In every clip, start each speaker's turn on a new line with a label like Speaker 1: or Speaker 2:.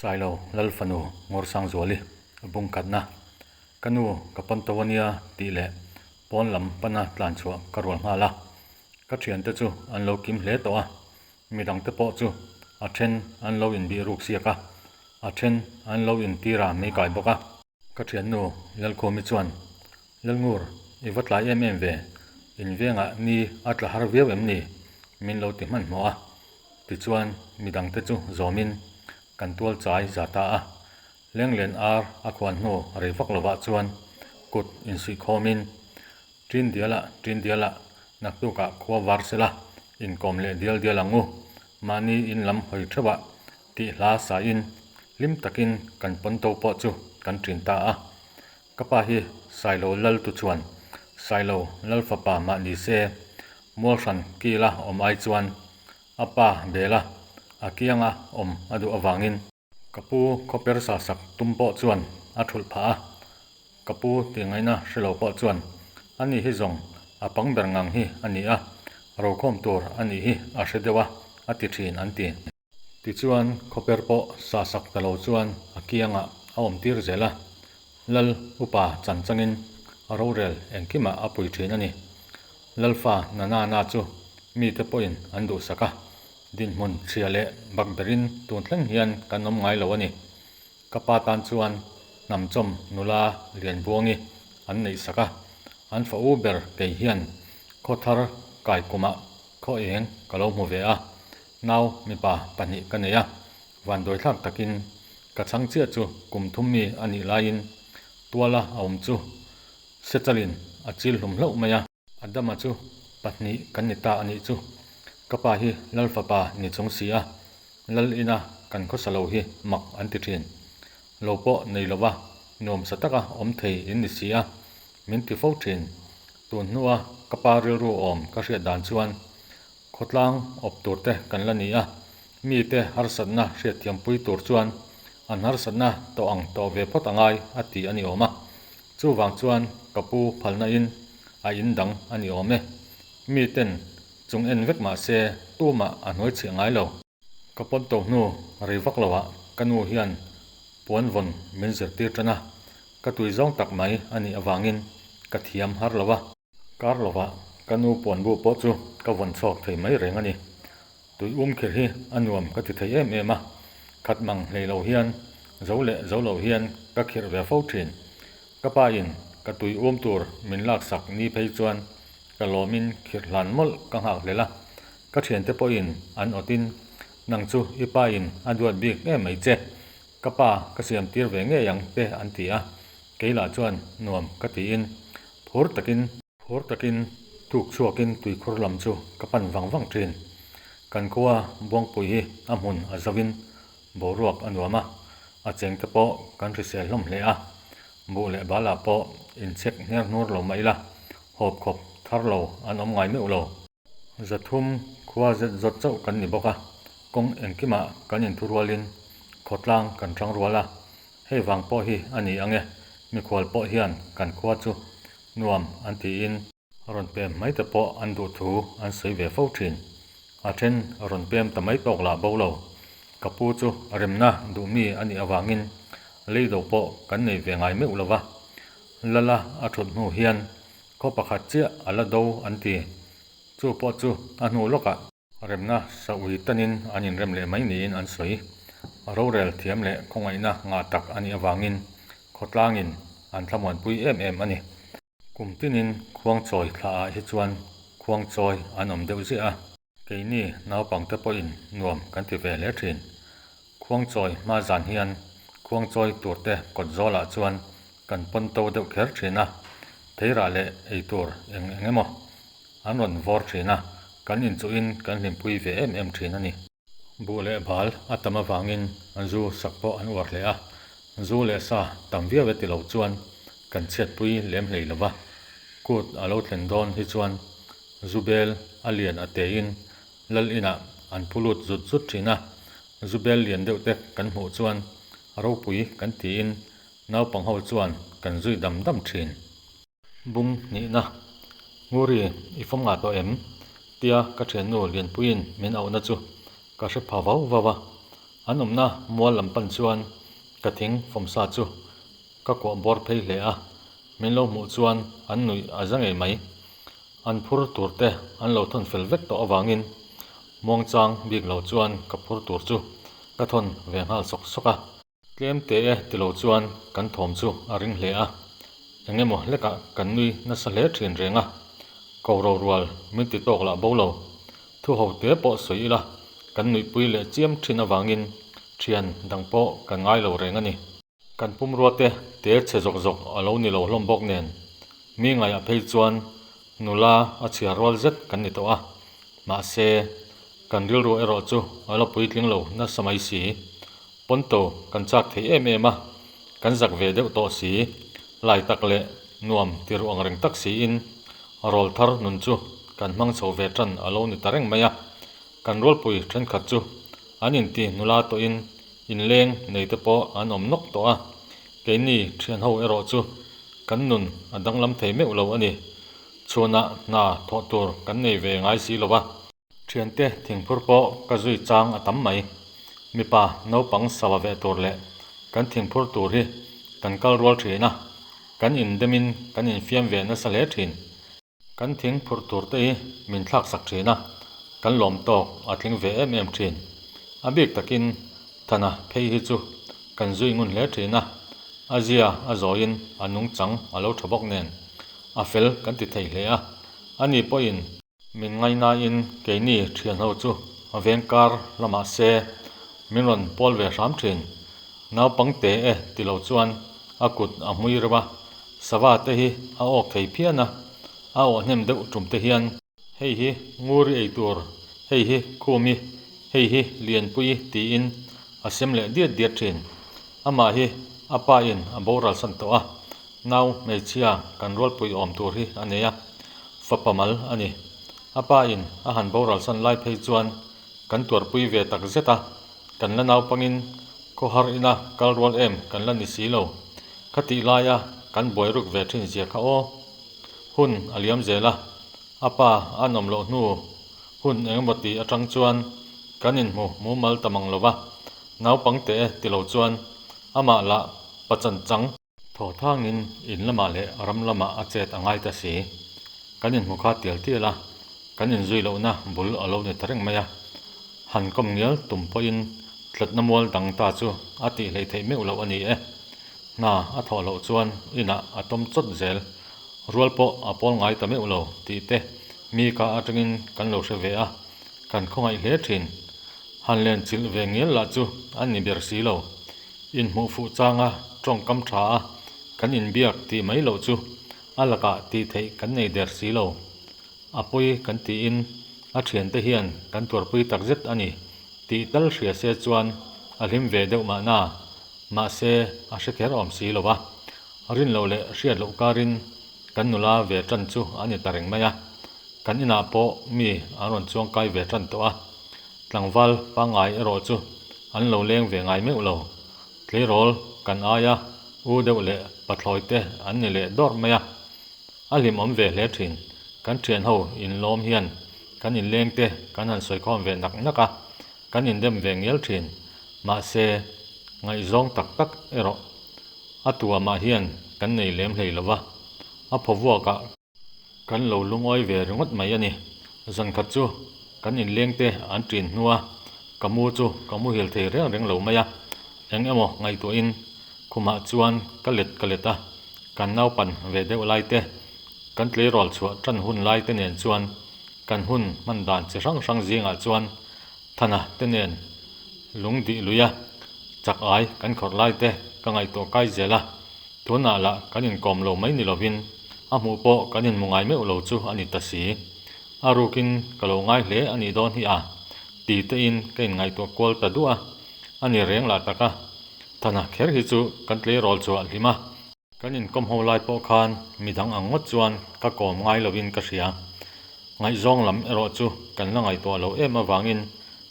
Speaker 1: Sailo Lalfanu Ngawrsangzuali a bung khatna, Ka nu ka pawn to ania tih leh pawn lam pana tlan chhuah ka rual nghal a. Ka thiante chu an lo kim hle tawh a, midangte pawh chu a then an lo inbih ruk siak a, a then an lo intir a mei kai bawk a. Ka thiannu Lalkhumi chuan, Lalngur, i va tlai em em ve, in vengah ni a tla har viau em ni? min lo ti hmanhmawh a. Tichuan, midangte chu zawmin kan tual chai za ta a. Lenglen ar a khuan hnu rei vak lovah chuan kut insuihkhawmin, Ṭin dialah, ṭin dialah, naktukah khua var sela, inkawm leh dial dial ang u, mahni in lam hawi ṭheuhah tih hla sain hlim takin kan pawnto pawh chu kan ṭin ta a. Ka pa hi Sailo lal tu chuan Sailo lal fapa mah ni se, Mualhran kila awm ai chuan a pa bela a kianga awm a duh avangin, Ka pu khawper sa sak tum pawh chuan a thulh phah a, ka pu tih ngaihna hre lo pawh chuan ani hi zawng a pang ber ngang hi a ni a, rokhawm tur a nih hi a hre deuh a, a ti thin an ti. Tichuan khawper pawh sa sak ta lo chuan a kiangah a awm tir zel a, Lal upa chan changin a rorel engkimah a pui thin a ni. Lalfa Nanana chu mite pawhin an duhsak a, Dinhmun chhia leh bak berin tun thleng hian kan awm ngai lo a ni. Ka pa tan chuan hnamchawm nula Lianbuangi an neih sak a, an fa u ber kei hian khaw thar kai kumah khaw eng ka lo hmu ve a, nau mipa pahnih ka nei a, vanduaithlak takin ka chhang chiah chu kum thum mi a nih laiin tuala a awm chu Sechalin a chil hlum hlauh mai a. Adama chu pahnih kan ni ta a nih chu. Ka pa hi Lal fapa ni chung si a, Lal ina kan khawsa lo hi mak an ti thin. Lo pawh nei lova nuamsa taka awm thei in ni si a, min ti fo thin. Tun hnua ka pa rilru awm ka hriat dan chuan khawtlang awp tur te kan la ni a, mite harsatna hriatthiampui tur chuan an harsatna tawh ang tawh ve phawt a ngai a ti a ni awm a. Chuvang chuan ka pu phalna in a in dang a ni awm e. Mi ten chung en vek mah se tumah a hnuai chhiah ngai lo. Ka pawn to hnu rei vak lo ah ka nu hian puan vawn min zirtir tan a, ka tui zawng tak mai a nih avangin ka thiam har lo a. Kar lovah ka nu puanbu pawh chu ka vawn chhuak thei mai reng a ni. Tui um khir hi a nuam ka ti thei em em a, khat mang hlei lo hian zo leh zo lo hian ka khirh ve fo thin. Ka pa in ka tui um tur min laksak ni phei chuan ka lawmin khirh hlan mawlh ka nghak hlel a, ka thiante pawhin an awtin nang chu i pa in a duat bik em mai che, ka pa ka siam tir ve ngei ang te an ti a, kei lah chuan nuam ka tiin phur takin phur takin tuk chhuakin tuikhur lam chu ka pan vang vang thin. Kan khua Buangpui hi a hmun a zauhin boruak a nuam a, a cheng te pawh kan hrisel hlawm hle a, buh leh balah pawh inchhek hner hnur lo mah ila hawp khawp thar lo an awm ngai meuh lo. 300 khua zet zawt chauh kan ni bawk a, kawng engkimah kan inthurualin khawtlang kan hrang rual a, hei vang pawh hi a ni ang e, mikhual pawh hian kan khua chu nuam an tiin rawn pem mai te pawh an duh thu an sawi ve fo thin. A then rawn pem ta mai tawk lah bo lo, ka pu chu remna duh mi a nih avangin leido pawh kan nei ve ngai meuh lo va, Lala a thut hnu hian Khaw pakhat chiah a la do an ti. Chu pawh chu a hnu lawkah. Remna saui tanin an inrem leh mai niin an sawi. Rorel thiam leh khawngaihna ngah tak a nih avangin khawtlangin an thlamuanpui em em a ni. Kum tinin khuangchawi thlaah hi chuan khuangchawi an awm deuh ziah a. Keini naupangte pawhin nuam kan ti ve hle thin. Khuangchawi hma zan hian khuangchawi turte kawt zawlah chuan kan pawn to deuh kher thin a, theirah leh eitur eng eng emaw an rawn vawr thin a, kan inchuhin kan hlimpui ve em em thin a ni. Buh leh bal a tam avangin zu sak pawh an uar hle a, zu leh sa tam viau e ti lo chuan kan chhiatpui lem hlei lo va, kut a lo thlen dawn hi chuan Zu bel a lian a tein lal inah an phu lut zut zut thin a, zu bel lian deuh te kan hmuh chuan a ropui kan tiin naupang ho chuan kan zui dam dam thin. Bung hnihna, Nguri i fawm ngah tawh em? tia ka thiannu Lianpuiin min auhna chu ka hre pha vau vau a. An awmna mual lam pan chuan ka thing fawmsa chu ka kuah bawr phei hle a, min lo hmuh chuan an nuih a za ngei mai. An phur tur te an lo thawn fel vek tawh avangin muangchang bik lo chuan ka phur tur chu ka thawn ve nghal sawk sawk a. Tlem te e ti lo chuan kan thawm chu a ring hle a, eng emaw hlekah kan nui nasa hle thin reng a, ko ro rual min ti tawk lah bo lo. Thu ho te pawh sawi ila kan nuihpui leh chiam thin avangin thian dang pawh kan ngai lo reng a ni. Kan pumrua te te chhe zawk zawk a lo ni lo hlawm bawk nen mi ngaiah phei chuan nula a chhiar rual zet kan ni tawh a, mahse kan rilru erawh chu a la puitling lo nasa mai si. Pawnto kan chak thei em em a, kan zak ve deuh tawh si, lai tak leh nuam ti ruh ang reng tak siin rawl thar nun chu kan hmang chho ve tan a lo ni ta reng mai a. Kan rualpui thenkhat chu an inti nula tawhin inleng nei te pawh an awm nawk tawh a, keini thianho erawh chu kan nun a danglam thei meuh lo a ni. Chhuanah hna thawh tur kan nei ve ngai si lo va. Thiante thingphur pawh ka zui chang a tam mai. Mipa naupang sava ve tur leh kan thingphur tur hi kan kal rual thin a, kan indemin kan infiam ve nasa hle thin. Kan thingphur tur te hi min thlak sak thin a, kan lawm tawk a tling ve em em thin. A bik takin Thana phei hi chu kan zui ngun hle thin a, a zia a zawiin a nungchang a lo tha bawk nen a fel kan ti thei hle a, ani pawhin Min ngainain keini thianho chu a veng kar lamah se min rawn pawl ve hram thin. Naupang te e ti lo chuan a kut a hmui reuh a, sava te hi a awk thei phian a, a awh hnem deuh tum te hian. Hei hi Nguri ei tur, hei hi Khumi, hei hi Lianpuii tiin a sem leh diat diat thin. Amah hi a pa in a boral san tawh a, nau hmeichhia kan rualpui awm tur hi a nei a, fapa mal a ni. A pa in a han boral san lai phei chuan kan tuarpui ve tak zet a, kan la naupangin khawhar ina kal rual em kan la ni si lo. Khatih laia kan buai ruk ve thin zia kha aw. Hun a liam zel a, a pa a nawm loh hnu hun engemaw ti atang chuan kan inhmu mumal ta mang lo va, naupang teh e ti lo chuan amah lah pachan chang. Thaw thangin in lamah leh ram lamah a chet a ngai ta si. Kan inhmu kha tial tial a, kan inzui lohna bul a lo ni ta reng mai a. Han kawm ngial tum pawhin tlatna mual dang ta chu a tih hleih theih meuh loh a ni e. Hna a thawh loh chuan inah a tawm chawt zel. Rual pawh a pawl ngai ta meuh lo tih te mi ka atangin kan lo hre ve a, kan khawngaih hle thin. Han len chilh ve ngial lah chu a ni ber si lo. Inhmuh fuh changa tawngkam tha a kan inbiak tih mai loh chu a lakah tih theih kan nei der si lo. A pawi kan tiin a thiante hian kan tuarpui takzet a ni tih tal hria se chuan a hlim ve deuh mahna, mahse a hre kher awm si lo va. Rin loh leh hriat loh karin kan nula ve tan chu a ni ta reng mai a, kan inah pawh mi an rawn chuang kai ve tan tawh a, tlangval pangngai erawh chu an lo leng ve ngai meuh lo. Tleirawl kan aia u deuh leh pathlawi te an ni leh dawrh mai a, a hlimawm ve hle thin. Kan thianho inlawm hian kan inleng te kan han sawikhawm ve nak nak a, kan indem ve ngial thin. Mahse, ngaihzawng tak tak erawh A tuamah hian kan nei lem hlei lo va, a phawvuakah kan lo lungawi ve ringawt mai a ni. Zankhat chu kan inlengte an ṭin hnua ka mu chu ka muhil thei reng reng lo mai a, eng emaw ngaihtuahin khumah chuan ka let ka let a, kan naupan ve deuh lai te, kan tleirawl chhuah ṭan hun lai te nen chuan kan hun hman dan chi hrang hrang zingah chuan Thana te nen lung dih lui a, chak ai kan khawrh lai te ka ngaihtuah kai zel a, tunah lah kan inkawm lo mai ni lovin a hmuh pawh kan inhmu ngai meuh lo chu a ni ta si. A rukin ka lo ngai hle a nih dawn hi a, ti tein ka inngaihtuah kual ta duah a, a ni reng lah tak a, Thana kher hi chu kan tleirawl chhuah hlim a, Kan inkawm ho lai pawh khan midang ang ngawt chuan ka kawm ngai lovin ka hria. Ngaihzawng lam erawh chu kan la ngaihtuah lo em avangin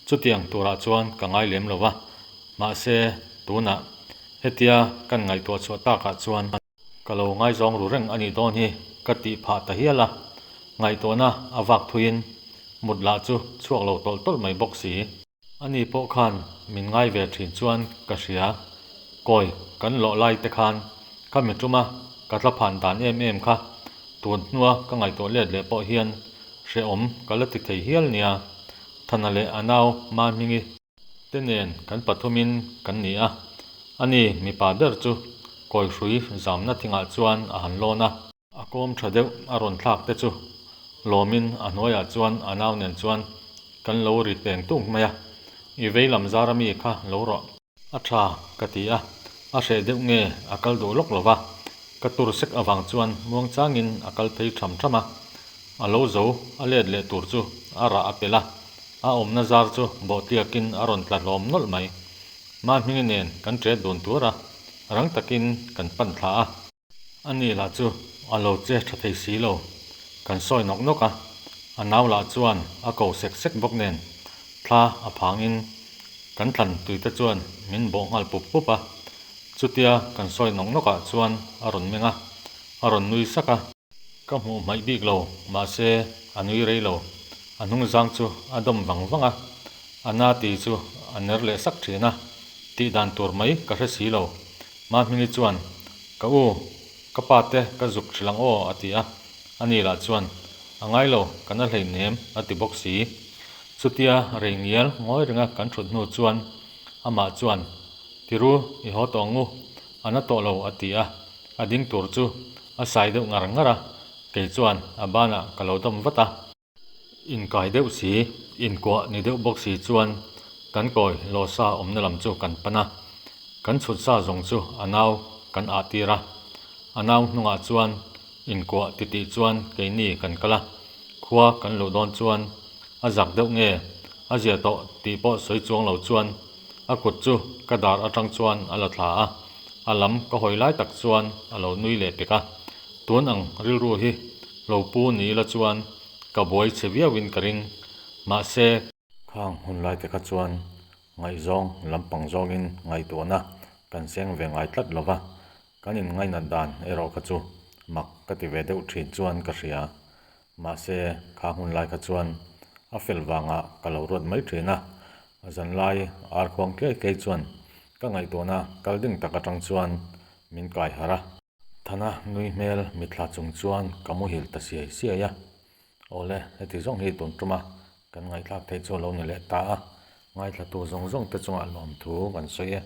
Speaker 1: chutiang turah chuan ka ngai lem lo va. Mahse, tunah hetia kan ngaihtuah chhuah takah chuan ka lo ngaizawng ru reng a nih dawn hi ka tih phah ta hial a. Ngaihtuahna a vak thuiin mut lah chu chhuak lo tawlh tawlh mai bawk si. Ani pawh khan min ngai ve thin chuan ka hria. Kawi kan lawh lai te khan khami tuma ka tla phan dan em em kha tun hnua ka ngaihtuah let leh pawh hian hrehawm ka la ti thei hial nia. Thana leh a nau Mahmingi te nen kan pathumin kan ni a. Ani mipa ber chu kawi hrui zamna thingah chuan a han lawn a. A kawm tha deuh a rawn thlak te chu lawmin a hnuaiah chuan a nau nen chuan kan lo ri teng tung mai a, I vei lam zar ami kha lo rawh. A tha ka ti a, a hreh deuh nge a kal duh lawk lo va, ka tur sek avang chuan muang changin a kal phei tham tham a, a lo zo a let leh tur chu a rah a pel a, a awmna zar chu bawhtliakin a rawn tla hlawm nawlh mai. Mahmingi nen kan ṭet dun tur a, rang takin kan pan thla a. A ni lah chu a lo che tha thei si lo, kan sawi nawk nawk a, a nau lah chuan a ko sek sek bawk nen thla a phangin kan thlan tuite chuan min bawh nghal pup pup a, chutia kan sawi nawk nawkah chuan a rawn meng a, a rawn nui sak a. Ka hmuh hmaih bik lo, mahse a nui rei lo, a hnungzang chu a dawm vang vang a, a na ti chu a ner leh sak thin a, tih dan tur mai ka hre si lo. Mahmingi chuan, Ka u, ka pa te ka zuk hrilh ang aw a ti a, ani lah chuan, A ngai lo, ka na hleinem a ti bawk si. Chutia rei ngial ngawi renga kan thut hnu chuan amah chuan, Tiru, i haw tawh ang u, a na tawh lo a ti a, a ding tur chu a sai deuh ngar ngar a, kei chuan a banah ka lo dawm vat a. Inkai deuh si, inkuah ni deuh bawk si chuan kan kawi lawsa awmna lam chu kan pan a, kan chhut sa zawng chu a nau kan ah tir a, a nau hnungah chuan inkuah titih chuan keini kan kal a, khua kan luh dawn chuan a zak deuh nge a zia tawh tih pawh sawi chuang lo chuan a kut chu ka dar atang chuan a la thla a, a lam ka hawi lai tak chuan a lo nui leh pek a, tun ang rilru hi lo pu ni ila chuan ka buai chhe viauin ka ring. Mahse. Khang hun lai te kha chuan ngaihzawng lampang zawngin ngaihtuahna kan seng ve ngai tlat lo va, kan inngainat dan erawh kha chu mak ka ti ve deuh thin chuan ka hria. Mahse, kha hun lai kha chuan a fel vangah ka lo ruat mai thin a, zanlai ar khuang tliai tliai chuan ka ngaihtuahna kal ding tak atang chuan min kai harh a. Thana nui hmel mitthla chung chuan ka muhil ta siai siai a, Awle, heti zawng hi tun tuma kan ngaihthlak theih chu a lo ni leh ta a, ngaithlatu zawng zawng te chungah lawmthu kan sawi e.